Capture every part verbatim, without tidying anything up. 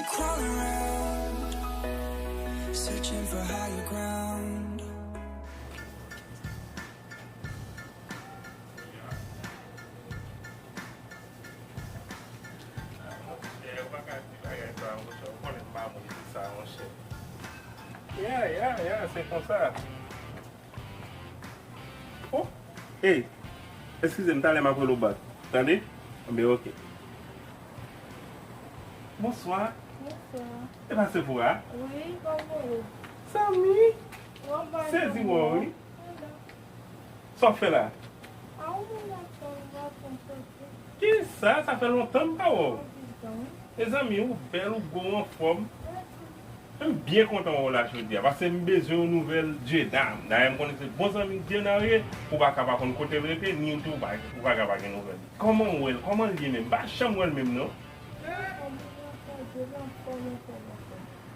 Crawl around, searching for higher ground. Yeah, yeah, yeah, se konsa. Oh, hey, eskize m, talè m ap rele w back. Tande? Enben, oke. Bonswa. Bonswa. E pa se pou a? Wi, kòman ou ye? Zanmi. Sezi wè w, wi. Sa w fè la? A, ou menm la, sa w va konn soti. Kisa? Sa fè lontan m pa wè w. Mezanmi, ou bèl, ou gwo, ou anfòm. M byen kontan wè w la jodi a, paske m bezwen yon nouvèl Djena. Dayè, m konnen se bon zanmi Djena w ye, ou pa ka pa konn kote l rete, ni tou ou pa, ou pa ka pa gen nouvèl. Kòman w wè l? Kòman l ye menm? M pa janm wè l menm, non.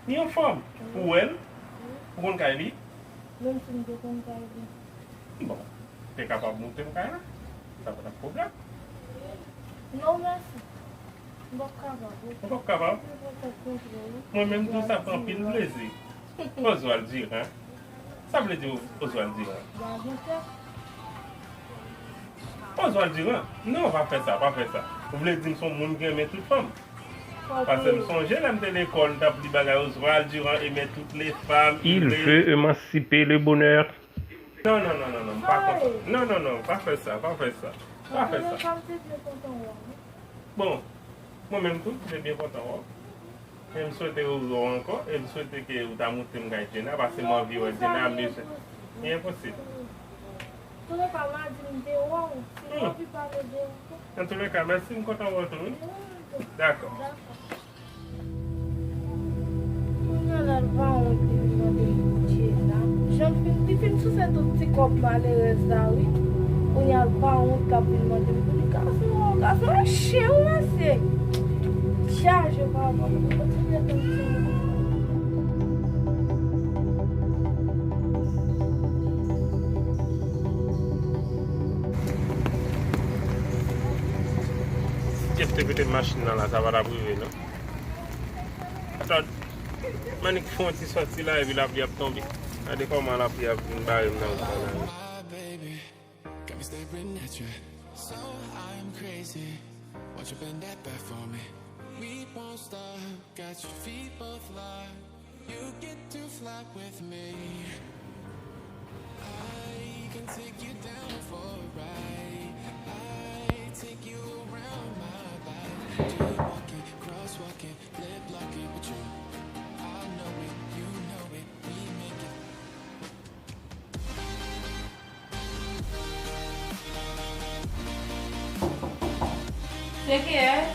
Li anfòm? Ou wè l? Ou konn kay li? Menm si m te konn kay li. Bon, ou te kapab montre m kay la. Sa pa t ap pwoblèm. Non, mèsi. M p ap kapab. Ou p ap kapab? Mwen menm tou, sa fè anpil plezi. Oswald Durand. Sa vle di Oswald Durand? Oswald Durand? Non, pa fè sa, pa fè sa. Ou vle di m se yon moun ki renmen tout fanm? Paske m sonje lè m te lekòl, m t ap li bagay Oswald Durand aimait toutes les femmes, il veut émanciper le bonheur. Non, non, non, non, non, m pa konsa. Non, non, non, pa fè sa, pa fè sa. Pa fè sa. Bon, mwen menm tou, m te byen kontan wè w. E m swete w wè w ankò, e m swete ke ou ta montre m kay Djena, paske m anvi wè Djena, m bezwen. Li enposib. Antouleka, m a di m te wè w, si w anvi pale de ou tou. Antouleka, mèsi, m kontan wè w tou, wi. Dakò. Dakò. Kounye a la, l pa wont li vin mande m pou Djena. Jan l fin, li fin souse tout ti kòb malerèz la, wi. Kounye a, l pa wont l ap vin mande m pou li. Gason, gason, e chen ou mesye. Chaje papa, nou kontinye tann ti moun. Jeff te pete machin nan la, sa pa t ap rive, non. Atò, m annik fè yon ti sòti la, epi lapli ap tonbe. Gade kòman lapli ap vin bare m nan wout la la. My baby got me staring at you. So I'm crazy. Won't you bend that back for me? We won't stop. Got your feet both locked. You get to fly with me. I can take you down for a ride. I take you around my life. Jaywalking, crosswalking, lip locking with you. I know it, you know it, we make it. Se kiyès?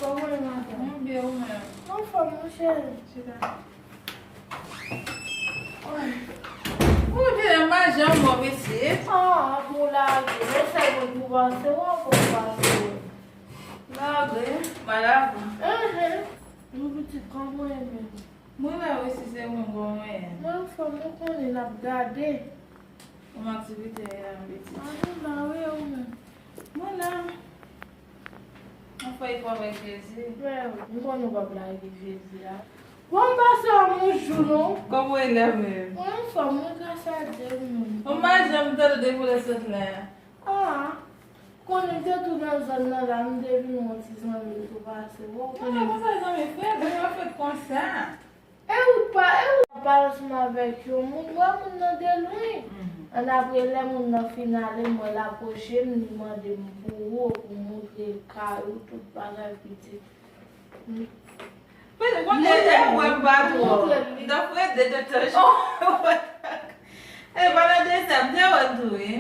Kòman w ye, madanm? Mwen byen, ou menm? Anfòm, wi, cheri. Chita. Ou vin manje yon bon pitit. Ah, bon, lage. Men sèl mwen pou pase, w ap pase. Lage, maladi. Mhm. Yon pitit, kòman w ye menm? Mwen la wi, si se mwen, bon, mwen. Mwen anfòm, ou konnen, n ap gade. Kòman aktivite a ye, pitit? Ah, nou la, wi, ou menm? Mwen la. Anfòm, ou avèk Jezi. Mwen, m konnen w p ap lage Jezi a. Bon, m pase yon jou, non. Kòman w ye la menm? Mwen anfòm, mwen, gras a Dye, wi, menm. Mwen pa janm tande w depi w sot la. Ah, konnen m te tou nan zòn nan la, m te vin wè yon ti zanmi m tou pase. Bon, non, men konsa zanmi frè, zanmi an fèt konsa. E ou pa, e ou pa ansanm avèk yon moun, m wè moun nan de lwen. Mhm. Ann apre, lè moun nan fin ale, m wè l apwoche m, li mande m pou ou, pou m montre l kay ou, tout bagay, pitit. Pete, bon, montre l, e, mwen pa twò. Montre l, wi. M t ap rete tout tan. E, palan de sa, m te wè l tou, wi.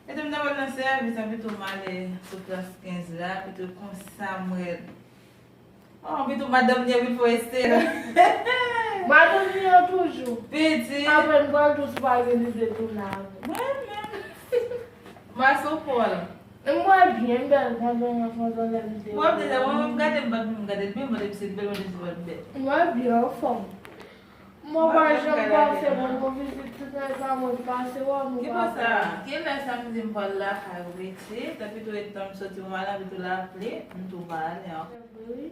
E tou, m t ap al nan sèvis, an pito m ale sou plas kenz la, pito konsa m rèd. Oh, pito madanm li an vin fè Estera. Madanm li an toujou. Piti. Apre m pral dous, pa gen lide tounen avè m. Mwen menm. M a sou pòl. M wè byen bèl pandan yon pandan lè m te. W ap di sa, mwen menm gade m pa t menm gade l byen, mwen di se bèl, mwen di se pa t bèl. M wè byen anfòm. M Mwen pa janm pase, mwen bon vizit tout lè sa, mwen pase wè mwen. Ki pa sa? Ki lè samdi m pral lakay ou, pitit? Epi tou etan m soti, mwen al epi tou l aple, m tou pa ale ankò. Wi.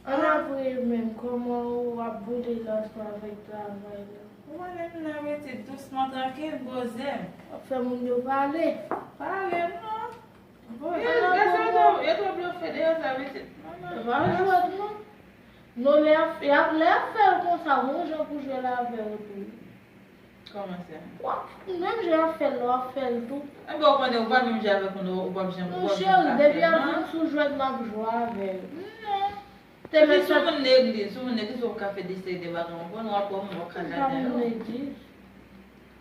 Ann apre menm, kòman ou ap boule lansman avèk travay la? Ou konnen m nan, pitit, dousman, trankil, poze m. W ap fè moun yo pale. Pale m non. Bon, e, e sa yo, yo te blofè deyò sa, pitit. Manman. E pa jwèt non. Non, lè y ap, y ap, lè y ap fè l konsa, gon jan pou jwe l avè w tou. Kòman sa? W ap, menm jan y ap fè l la, w ap fè l tou. Enben, ou konnen, ou pa menm jan avèk moun, ou p ap janm, ou p ap janm ka fè l, non. Mon cheri, depi y ap vin sou jwèt, m ap jwe avè l. Non. Te mèt sou moun legliz, sou moun legliz, ou ka fè de seri de bagay, ou konn, w ap wè moun w ap ka ladan yo. Legliz.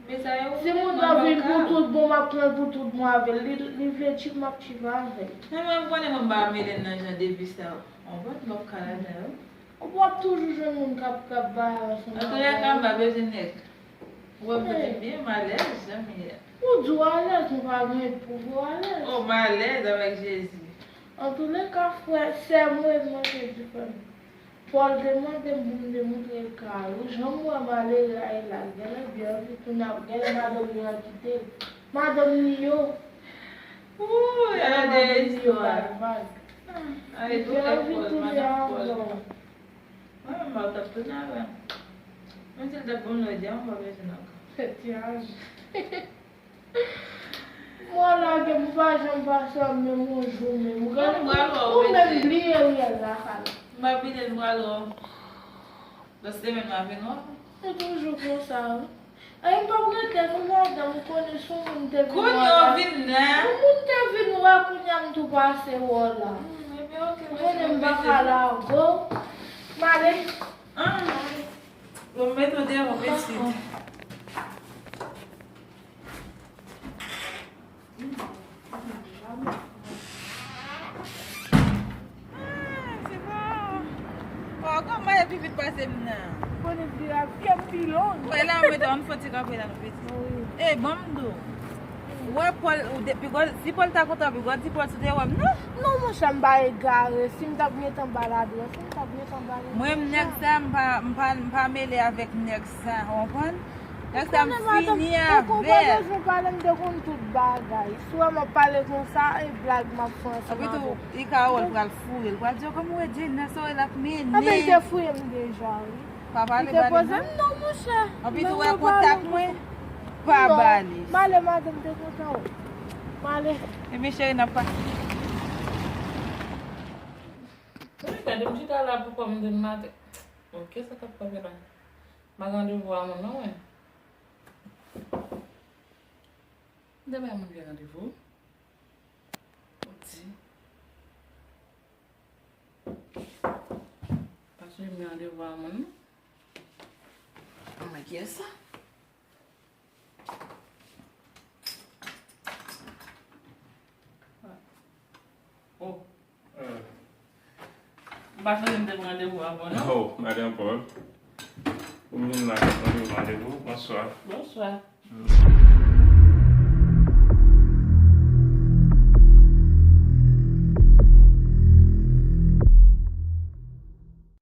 Men sa yo, si moun nan vin pou tout bon, m ap pran l pou tout bon avè l. Li, li vle tchip, m ap tchip avè l. Men mwen, m konnen mwen m pa mele m nan jan de vi sa yo. Ou konprann? M p ap ka ladan yo. Ou p ap toujou jwenn moun k ap, k ap bay ansanm avè w. Antoulèka, m pa bezwen nèg. Ou wè m santi m byen, m alèz, jan m ye a. Ou di w alèz, ou pa gen pou w alèz. Oh, m alèz avèk Jezi. Antoulèka, frè, sè mwen, mwen te di frè m. Pòl te mande m pou m te montre l kay ou. Jan m wè malere a ye la, genlè byen anvi tounen, genlè madanm li an kite l. Madanm li yo. Ooh, genlè madanm li yo bay vag. Li byen anvi tounen avè w. Mwen menm, m pa t ap tounen avè l. Menm si l t ap ban m lòd yè, m pa bezwen l ankò. Tèt chaje. Mwen lage m pa janm pase menm yon jou menm. Ou gen, ou menm bliye riyèl lakay. M pa bliye l, m pral wè w. Lòt semèn m a vin wè w. Se toujou konsa wi. Ay, m p ap rete non madanm, ou konnen si yon moun te vin wè. Kounye a w vin la. Yon moun te vin wè kounye a m tou pase wè w la. Hmm, ebyen, ok, mèsi. Ou konnen m pa ka lage w. M ale. Ah, bon, m mete w deyò, pitit. Ah, se bon. Bon, kòman e pi vit pase m nan? Konnen di la, fè m pi long. Wè la, mete yon fon ti kanpe la, pitit. Wi. E, ban m di w. Wè, Pòl, ou de, pi gwo, si Pòl ta kontan, pi gwo, di Pòl sou te wè m, non? Non, monchè, m pa egare. Si m t ap gentan ba l adrès, m t ap gentan ba l. Mwen, m nèg sa, m pa, m pa, m pa mele avèk nèg sa, w konprann? Nèg sa, m fini avè l. Ou pa bezwen pale, m te konn tout bagay. Si w wè m ap pale konsa, e blag m ap fè ansanm avè w. Epi tou, li ka wè l pral foure l. Pral di, "Kòman w wè Jenna, sa w wè l ap mennen?" Anben, li te fouye m deja, wi. Pa pale, li te poze m, non, monchè. Anpi tou wè kontak mwen, pa ba li. M ale, madanm, te kontan, wi. M ale. Ebyen, cheri, n ap pa. Gade, m chita la pou kò m di m maten. Bon, kisa k ap pase la? M pa gen randevou a moun non, wi. M te bay moun gen randevou. Ou di. Pa sonje m gen randevou a moun non. Anmwey, kiyès sa? Oh. M pa sonje m te pran randevou avè w non. Oh, madan Pòl. Ou vin la, randevou, randevou. Bonswa. Bonswa. Hmm.